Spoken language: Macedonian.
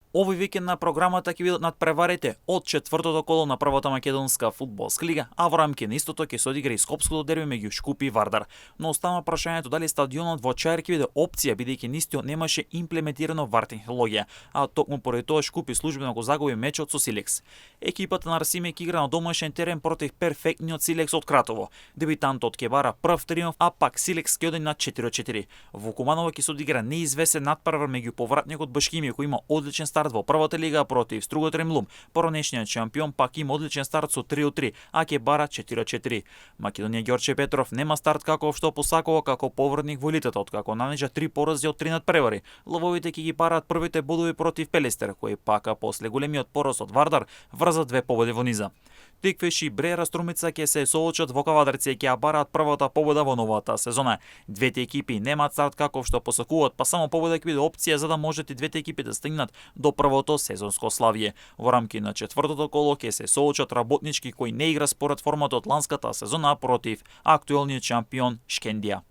Овој викенд на програмата ќе бидат надпреварите од четвртото коло на првата македонска фудбалска лига, а во рамки на истото ќе се одигра и скопското дерби меѓу Шкупи и Вардар. Но остана прашањето дали стадионот во Чаир ќе биде опција бидејќи нистиот немаше имплементирано вар технологија, а токму поради тоа Шкупи службено го загуби мечот со Силекс. Екипата на Арсимек игра на домашен терен против перфектниот Силекс од Кратово. Дебитантот ќе бара прв триумф, а пак Силекс ќе оди на 4-4. Во Куманово ќе се одигра неизвестен надпревар меѓу повратникот Башкими кој има одличен старт во првата лига против Струготрем Лум. Поранешниот шампион пак има одличен старт со 3-3, а ќе бара 4-4. Македонија Ѓорче Петров нема старт како што посакува како повратник во елитата, откако нанежа 3 порази од 3 надпревари. Лововите ќе ги бараат првите бодови против Пелестер, кој пака после големиот пораз од Вардар врза 2 победи во низа. Тиквеш и Бреера Струмица ќе се соочат во Кавадарци и ќе ја бараат првата победа во новата сезона. Двете екипи немаат старт каков што посакуваат, па само победа ќе биде опција за да можат и двете екипи да стигнат до првото сезонско славие. Во рамки на четвртото коло ќе се соочат Работнички кој не игра според формата од ланската сезона против актуелниот шампион Шкендија.